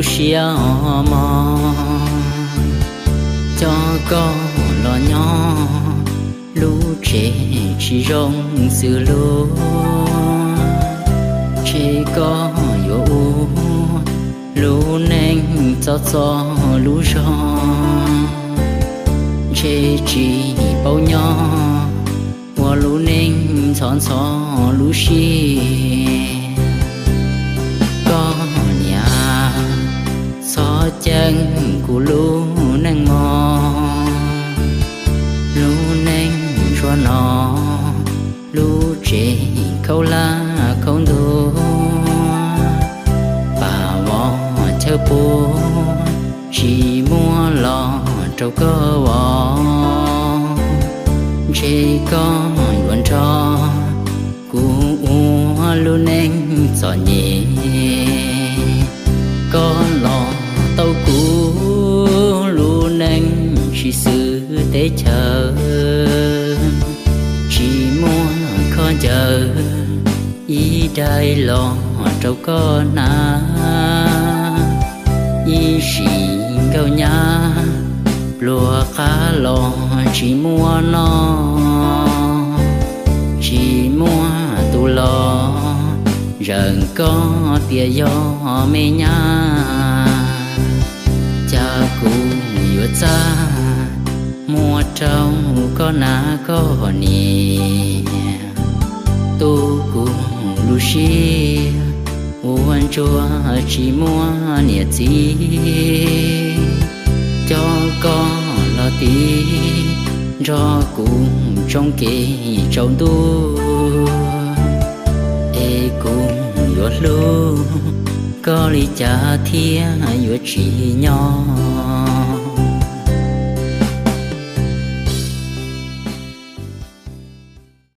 Siab mog, coj koj los nyob lub tsev tsis zoo xws luag, ntshe koj yuav ua lub neej txom txom lub zog, ntshe tsis paub nyob ua lub neej ntxhov ntxhov lub siab. Koj niam, txhob ceeb kuv lub neej mog, lub neej ntsuag no, lub tsev khaub laj khaub ntuag, pam vov chaw puag tsis muaj los rau koj vov, ntshe koj yuav nrog kuv ua lub neej txom nyem. Koj los tau kuv lub neej tsis xws teb chaws, tsis muaj khaub ncaws ib daim los rau koj hnav, ib sim nkauj nyab pluag qab los tsis muaj noj, tsis muaj tus los zeem koj tias yog me nyab, cas kuv yuav txaj muag rau koj na koj niam. Tu kuv lub siab ua ntsuag tsis muaj niam txiv, coj koj los tiv nrog kuv tsoo kev tsaus ntuj, es kuv yuav hlub koj li cas thiab yuav tsis nyob.